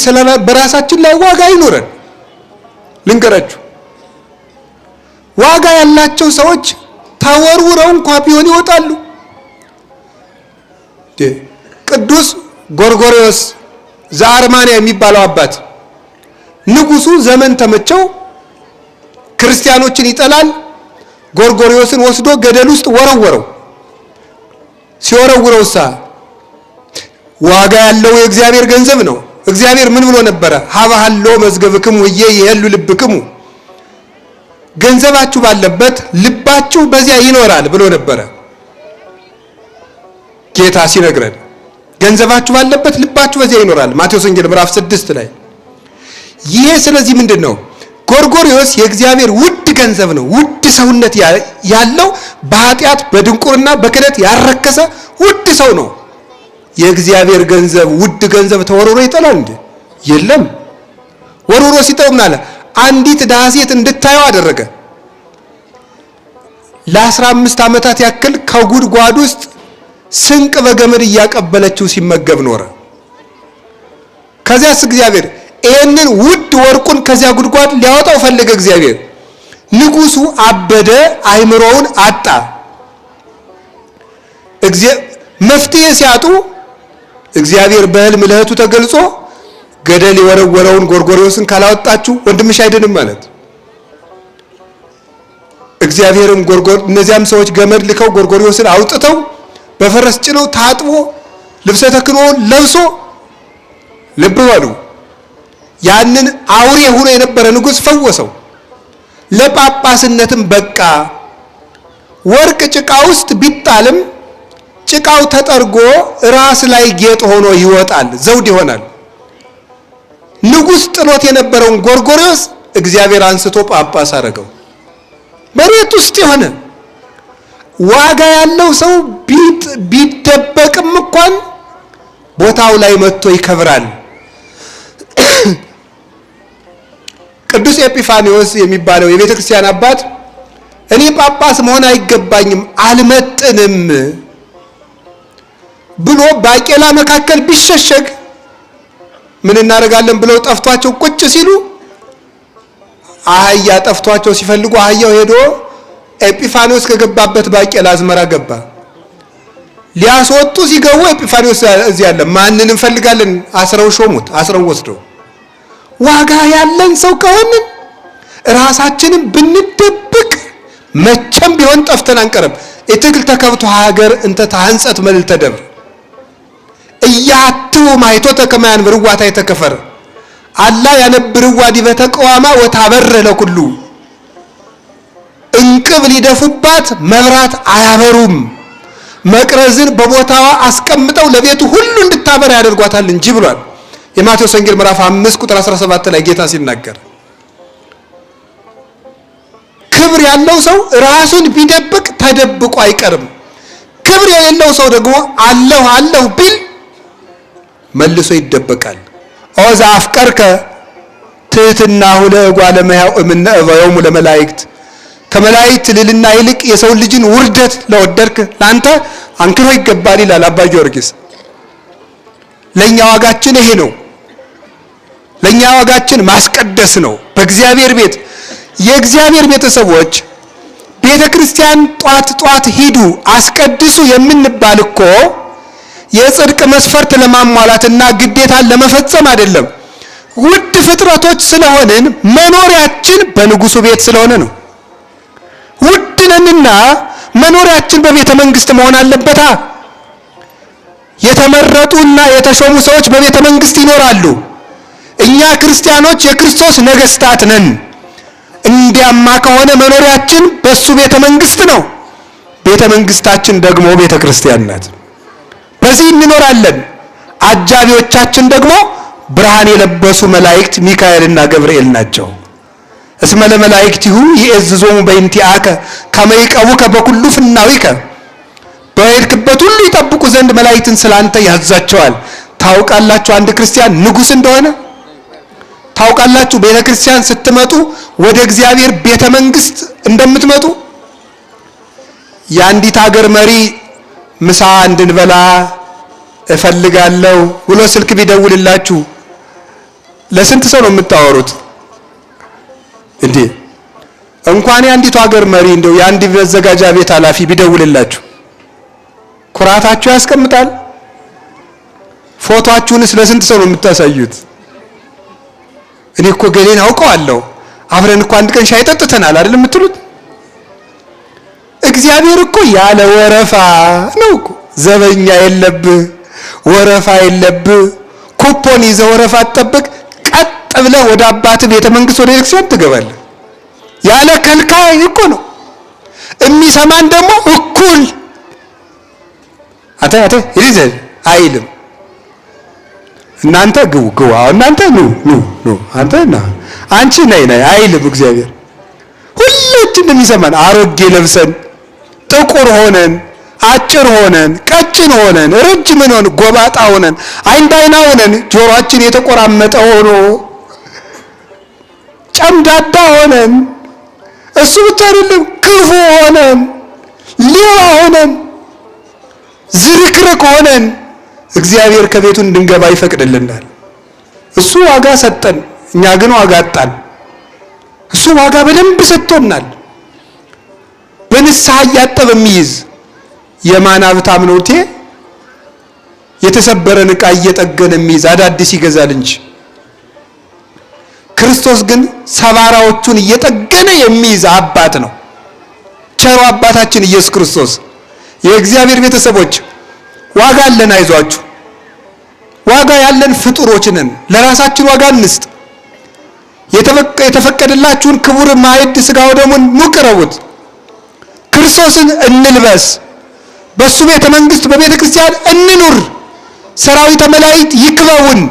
በራሳችን ላይ ዋጋ አይኖረን። ልንገራችሁ፣ ዋጋ ያላቸው ሰዎች ተወርውረው እንኳ ቢሆን ይወጣሉ። ቅዱስ ጎርጎርዮስ ዘአርማንያ የሚባለው አባት ንጉሱ ዘመን ተመቸው፣ ክርስቲያኖችን ይጠላል። ጎርጎርዮስን ወስዶ ገደል ውስጥ ወረወረው። ሲወረውረውሳ ዋጋ ያለው የእግዚአብሔር ገንዘብ ነው። እግዚአብሔር ምን ብሎ ነበረ? ሀበሃሎ መዝገብክሙ እየ ይሄሉ ልብክሙ፣ ገንዘባችሁ ባለበት ልባችሁ በዚያ ይኖራል ብሎ ነበረ ጌታ ሲነግረን። ገንዘባችሁ ባለበት ልባችሁ በዚያ ይኖራል፣ ማቴዎስ ወንጌል ምዕራፍ 6 ላይ። ይሄ ስለዚህ ምንድን ነው? ጎርጎርዮስ የእግዚአብሔር ውድ ገንዘብ ነው። ውድ ሰውነት ያለው በኃጢአት በድንቁርና በክህደት ያረከሰ ውድ ሰው ነው። የእግዚአብሔር ገንዘብ ውድ ገንዘብ ተወርውሮ ይጠላል እንዴ? የለም። ወርውሮ ሲጠው ምን አለ? አንዲት ድሃ ሴት እንድታየው አደረገ። ለ15 ዓመታት ያክል ከጉድጓድ ውስጥ ስንቅ በገመድ እያቀበለችው ሲመገብ ኖረ። ከዚያስ እግዚአብሔር ይህንን ውድ ወርቁን ከዚያ ጉድጓድ ሊያወጣው ፈለገ እግዚአብሔር። ንጉሱ አበደ፣ አይምሮውን አጣ። መፍትሄ ሲያጡ እግዚአብሔር በሕልም ለእህቱ ተገልጾ ገደል የወረወረውን ጎርጎርዮስን ካላወጣችሁ ወንድምሽ አይድንም ማለት። እግዚአብሔርም እነዚያም ሰዎች ገመድ ልከው ጎርጎርዮስን አውጥተው በፈረስ ጭነው ታጥቦ ልብሰ ተክህኖውን ለብሶ፣ ልብ በሉ፣ ያንን አውሬ ሆኖ የነበረ ንጉሥ ፈወሰው። ለጳጳስነትም በቃ። ወርቅ ጭቃ ውስጥ ቢጣልም ጭቃው ተጠርጎ ራስ ላይ ጌጥ ሆኖ ይወጣል፣ ዘውድ ይሆናል። ንጉሥ ጥሎት የነበረውን ጎርጎርዮስ እግዚአብሔር አንስቶ ጳጳስ አደረገው። መሬት ውስጥ የሆነ ዋጋ ያለው ሰው ቢደበቅም እንኳን ቦታው ላይ መጥቶ ይከብራል። ቅዱስ ኤጲፋኒዎስ የሚባለው የቤተ ክርስቲያን አባት እኔ ጳጳስ መሆን አይገባኝም፣ አልመጥንም ብሎ ባቄላ መካከል ቢሸሸግ ምን እናደርጋለን ብለው ጠፍቷቸው ቁጭ ሲሉ፣ አህያ ጠፍቷቸው ሲፈልጉ አህያው ሄዶ ኤጲፋኒዎስ ከገባበት ባቄላ አዝመራ ገባ። ሊያስወጡ ሲገቡ ኤጲፋኒዎስ እዚህ አለ። ማንን እንፈልጋለን? አስረው ሾሙት። አስረው ወስደው። ዋጋ ያለን ሰው ከሆንን ራሳችንን ብንደብቅ መቼም ቢሆን ጠፍተን አንቀርም። ኢትክል ተከብቶ ሀገር እንተ ታንጸት መልዕልተ ደብር እያትው ማይቶተ ከመ ያንብርዋ ታሕተ ከፈር አላ ያነብርዋ ዲበ ተቃዋማ ወታበርህ ለኩሉ። እንቅብ ሊደፉባት መብራት አያበሩም፣ መቅረዝን በቦታዋ አስቀምጠው ለቤቱ ሁሉ እንድታበራ ያደርጓታል እንጂ ብሏል። የማቴዎስ ወንጌል ምዕራፍ 5 ቁጥር 17 ላይ ጌታ ሲናገር ክብር ያለው ሰው ራሱን ቢደብቅ ተደብቆ አይቀርም። ክብር የሌለው ሰው ደግሞ አለሁ አለሁ ቢል መልሶ ይደበቃል። ኦ ዘአፍቀርከ ትሕትናሁ ለእጓለ እመሕያው እምነ እበዮሙ ለመላእክት፣ ከመላእክት ልዕልና ይልቅ የሰው ልጅን ውርደት ለወደድክ ለአንተ አንክሮ ይገባል ይላል አባ ጊዮርጊስ። ለኛ ዋጋችን ይሄ ነው። ለኛ ዋጋችን ማስቀደስ ነው። በእግዚአብሔር ቤት የእግዚአብሔር ቤተሰቦች ቤተ ክርስቲያን ጧት ጧት ሂዱ አስቀድሱ የምንባል እኮ የጽድቅ መስፈርት ለማሟላትና ግዴታን ለመፈጸም አይደለም። ውድ ፍጥረቶች ስለሆንን መኖሪያችን በንጉሱ ቤት ስለሆነ ነው። ውድ ነንና መኖሪያችን በቤተ መንግስት መሆን አለበታ። የተመረጡና የተሾሙ ሰዎች በቤተ መንግስት ይኖራሉ። እኛ ክርስቲያኖች የክርስቶስ ነገስታት ነን። እንዲያማ ከሆነ መኖሪያችን በሱ ቤተ መንግስት ነው። ቤተ መንግስታችን ደግሞ ቤተ ክርስቲያን ናት። በዚህ እንኖራለን። አጃቢዎቻችን ደግሞ ብርሃን የለበሱ መላእክት ሚካኤልና ገብርኤል ናቸው። እስመ ለመላእክቲሁ ይእዝዞሙ በእንቲአከ ከመ ይቀቡከ በኩሉ ፍናዊከ፣ በሄድክበት ሁሉ ይጠብቁ ዘንድ መላእክትን ስላንተ ያዛቸዋል። ታውቃላችሁ አንድ ክርስቲያን ንጉስ እንደሆነ ታውቃላችሁ። ቤተ ክርስቲያን ስትመጡ ወደ እግዚአብሔር ቤተ መንግስት እንደምትመጡ። የአንዲት ሀገር መሪ ምሳ እንድንበላ እፈልጋለሁ ብሎ ስልክ ቢደውልላችሁ ለስንት ሰው ነው የምታወሩት? እንዴ፣ እንኳን የአንዲቱ ሀገር መሪ እንደው የአንድ መዘጋጃ ቤት ኃላፊ ቢደውልላችሁ ኩራታችሁ ያስቀምጣል? ፎቶአችሁንስ ለስንት ሰው ነው የምታሳዩት? እኔ እኮ ገሌን አውቀዋለሁ፣ አብረን እኮ አንድ ቀን ሻይ ጠጥተናል አይደል የምትሉት? እግዚአብሔር እኮ ያለ ወረፋ ነው እኮ። ዘበኛ የለብህ፣ ወረፋ የለብህ። ኩፖን ይዘህ ወረፋ አትጠብቅ። ቀጥ ብለህ ወደ አባት ቤተ መንግስት ወደ ቤተክርስቲያን ትገባለህ። ያለ ከልካይ እኮ ነው። የሚሰማን ደግሞ እኩል አንተ አንተ ይዘ አይልም። እናንተ ግቡ ግቡ፣ አዎ እናንተ ኑ ኑ ኑ፣ አንተ ና፣ አንቺ ነይ ነይ አይልም እግዚአብሔር። ሁላችንም የሚሰማን አሮጌ ለብሰን፣ ጥቁር ሆነን፣ አጭር ሆነን፣ ቀጭን ሆነን፣ ረጅም ሆነን፣ ጎባጣ ሆነን፣ አይን ባይና ሆነን፣ ጆሮአችን የተቆራመጠ ሆኖ፣ ጨምዳዳ ሆነን፣ እሱ ብቻ አይደለም ክፉ ሆነን፣ ሌባ ሆነን፣ ዝርክርክ ሆነን እግዚአብሔር ከቤቱ እንድንገባ ይፈቅድልናል። እሱ ዋጋ ሰጠን፣ እኛ ግን ዋጋ አጣን። እሱ ዋጋ በደንብ ሰጥቶናል። በንስሐ እያጠበ የሚይዝ የማን ሀብታም ነው? የተሰበረን ዕቃ እየጠገነ የሚይዝ አዳዲስ ይገዛል እንጂ። ክርስቶስ ግን ሰባራዎቹን እየጠገነ የሚይዝ አባት ነው። ቸሩ አባታችን ኢየሱስ ክርስቶስ። የእግዚአብሔር ቤተሰቦች ዋጋ አለን፣ አይዟችሁ። ዋጋ ያለን ፍጡሮች ነን። ለራሳችን ዋጋ እንስጥ። የተፈቀደላችሁን ክቡር ማዕድ ሥጋ ወደሙን ኑ ቅረቡት። ክርስቶስን እንልበስ። በሱ ቤተ መንግስት በቤተ ክርስቲያን እንኑር። ሰራዊተ መላእክት ይክበቡን።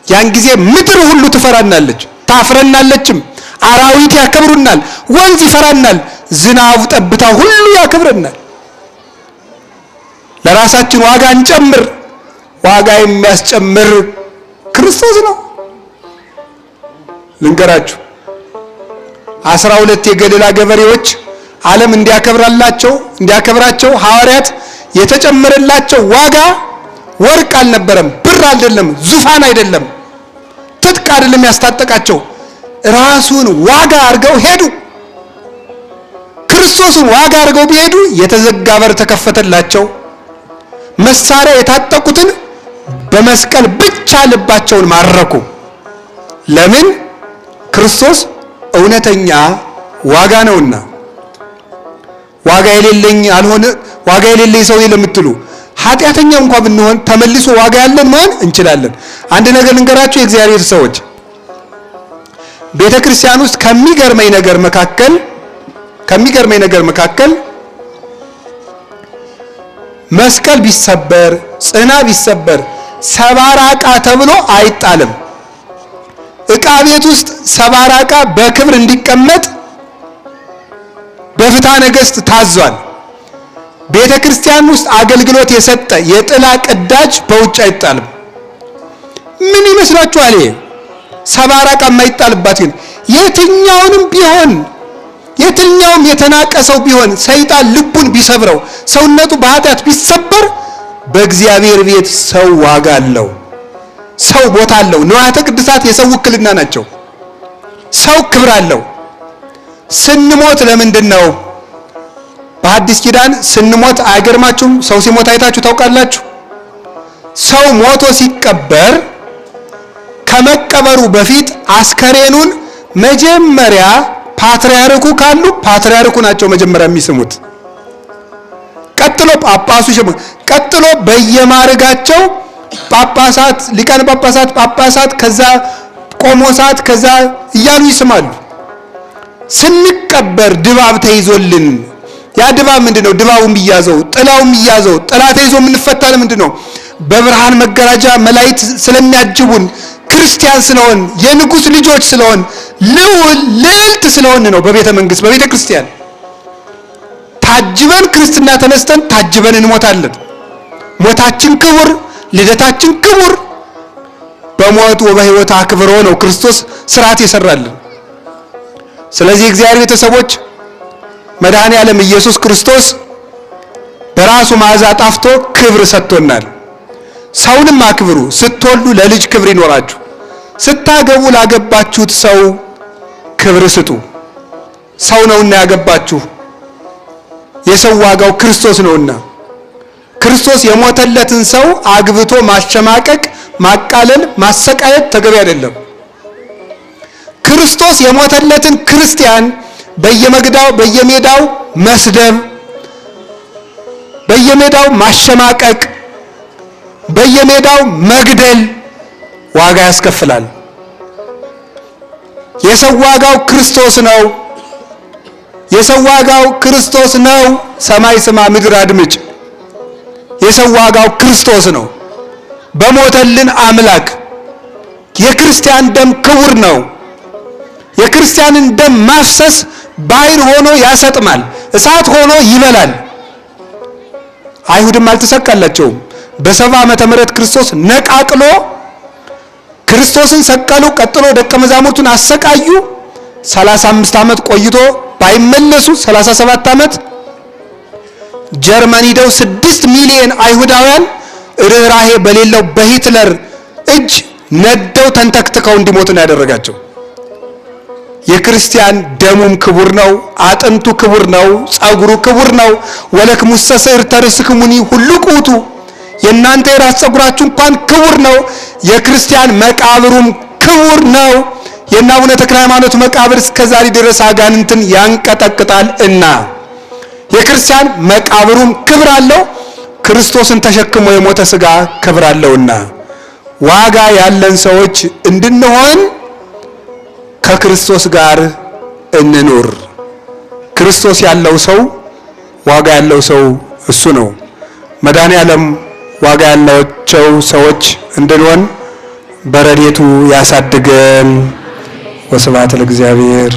ያን ጊዜ ምድር ሁሉ ትፈራናለች፣ ታፍረናለችም። አራዊት ያከብሩናል፣ ወንዝ ይፈራናል፣ ዝናቡ ጠብታ ሁሉ ያከብረናል። ለራሳችን ዋጋ እንጨምር። ዋጋ የሚያስጨምር ክርስቶስ ነው። ልንገራችሁ፣ 12 የገሊላ ገበሬዎች ዓለም እንዲያከብራላቸው እንዲያከብራቸው ሐዋርያት የተጨመረላቸው ዋጋ ወርቅ አልነበረም፣ ብር አይደለም፣ ዙፋን አይደለም፣ ትጥቅ አይደለም ያስታጠቃቸው። ራሱን ዋጋ አድርገው ሄዱ። ክርስቶስን ዋጋ አድርገው ቢሄዱ የተዘጋ በር ተከፈተላቸው። መሳሪያ የታጠቁትን በመስቀል ብቻ ልባቸውን ማረኩ። ለምን? ክርስቶስ እውነተኛ ዋጋ ነውና። ዋጋ የሌለኝ አልሆነ ዋጋ የሌለኝ ሰው ለምትሉ ኃጢአተኛ እንኳን ብንሆን ተመልሶ ዋጋ ያለን መሆን እንችላለን። አንድ ነገር ልንገራችሁ የእግዚአብሔር ሰዎች፣ ቤተ ክርስቲያን ውስጥ ከሚገርመኝ ነገር መካከል መስቀል ቢሰበር፣ ጽና ቢሰበር ሰባራ ዕቃ ተብሎ አይጣልም። ዕቃ ቤት ውስጥ ሰባራ ዕቃ በክብር እንዲቀመጥ በፍትሐ ነገሥት ታዟል። ቤተ ክርስቲያን ውስጥ አገልግሎት የሰጠ የጥላ ቅዳጅ በውጭ አይጣልም። ምን ይመስላችኋል? ይሄ ሰባራ ዕቃ የማይጣልባት ግን የትኛውንም ቢሆን፣ የትኛውም የተናቀ ሰው ቢሆን፣ ሰይጣን ልቡን ቢሰብረው፣ ሰውነቱ በኃጢአት ቢሰበር በእግዚአብሔር ቤት ሰው ዋጋ አለው። ሰው ቦታ አለው። ንዋያተ ቅድሳት የሰው ውክልና ናቸው። ሰው ክብር አለው። ስንሞት ለምንድን ነው በሐዲስ ኪዳን ስንሞት አይገርማችሁም? ሰው ሲሞት አይታችሁ ታውቃላችሁ? ሰው ሞቶ ሲቀበር ከመቀበሩ በፊት አስከሬኑን መጀመሪያ ፓትርያርኩ ካሉ ፓትርያርኩ ናቸው መጀመሪያ የሚስሙት። ቀጥሎ ጳጳሱ ይስሙ። ቀጥሎ በየማዕረጋቸው ጳጳሳት፣ ሊቃነ ጳጳሳት፣ ጳጳሳት፣ ከዛ ቆሞሳት፣ ከዛ እያሉ ይስማሉ። ስንቀበር ድባብ ተይዞልን፣ ያ ድባብ ምንድን ነው? ድባቡ የሚያዘው፣ ጥላው የሚያዘው፣ ጥላ ተይዞ የምንፈታ ለምንድን ነው? በብርሃን መጋረጃ መላእክት ስለሚያጅቡን፣ ክርስቲያን ስለሆን፣ የንጉሥ ልጆች ስለሆን፣ ልዑል ልዕልት ስለሆን ነው። በቤተ መንግስት በቤተ ክርስቲያን ታጅበን ክርስትና ተነስተን ታጅበን እንሞታለን። ሞታችን ክቡር፣ ልደታችን ክቡር። በሞት ወበሕይወት አክብሮ ነው ክርስቶስ ስርዓት የሰራልን። ስለዚህ እግዚአብሔር ቤተሰቦች፣ መድኃኔ ዓለም ኢየሱስ ክርስቶስ በራሱ መዓዛ ጣፍቶ ክብር ሰጥቶናል። ሰውንም አክብሩ። ስትወልዱ ለልጅ ክብር ይኖራችሁ፣ ስታገቡ ላገባችሁት ሰው ክብር ስጡ። ሰው ነውና ያገባችሁ፣ የሰው ዋጋው ክርስቶስ ነውና። ክርስቶስ የሞተለትን ሰው አግብቶ ማሸማቀቅ፣ ማቃለል፣ ማሰቃየት ተገቢ አይደለም። ክርስቶስ የሞተለትን ክርስቲያን በየመግዳው በየሜዳው መስደብ፣ በየሜዳው ማሸማቀቅ፣ በየሜዳው መግደል ዋጋ ያስከፍላል። የሰው ዋጋው ክርስቶስ ነው። የሰው ዋጋው ክርስቶስ ነው። ሰማይ ስማ፣ ምድር አድምጭ። የሰው ዋጋው ክርስቶስ ነው። በሞተልን አምላክ የክርስቲያን ደም ክቡር ነው። የክርስቲያንን ደም ማፍሰስ ባሕር ሆኖ ያሰጥማል፣ እሳት ሆኖ ይበላል። አይሁድም አልተሰቀላቸውም። በ70 ዓመተ ምህረት ክርስቶስ ነቃቅሎ ክርስቶስን ሰቀሉ። ቀጥሎ ደቀ መዛሙርቱን አሰቃዩ። 35 ዓመት ቆይቶ ባይመለሱ 37 ዓመት ጀርመን ሂደው 6 ሚሊዮን አይሁዳውያን ርኅራሄ በሌለው በሂትለር እጅ ነደው ተንተክትከው እንዲሞቱ ነው ያደረጋቸው። የክርስቲያን ደሙም ክቡር ነው፣ አጥንቱ ክቡር ነው፣ ጸጉሩ ክቡር ነው። ወለክሙሰ ስዕርተ ርእስክሙኒ ሁሉቅ ውእቱ፣ የእናንተ የራስ ጸጉራችሁ እንኳን ክቡር ነው። የክርስቲያን መቃብሩም ክቡር ነው። የእነ አቡነ ተክለ ሃይማኖት መቃብር እስከዛሬ ድረስ አጋንንትን ያንቀጠቅጣል እና የክርስቲያን መቃብሩም ክብር አለው። ክርስቶስን ተሸክሞ የሞተ ስጋ ክብር አለውና ዋጋ ያለን ሰዎች እንድንሆን ከክርስቶስ ጋር እንኑር። ክርስቶስ ያለው ሰው ዋጋ ያለው ሰው እሱ ነው። መድኃኔ ዓለም ዋጋ ያላቸው ሰዎች እንድንሆን በረድኤቱ ያሳድገን። ወስብሐት ለእግዚአብሔር።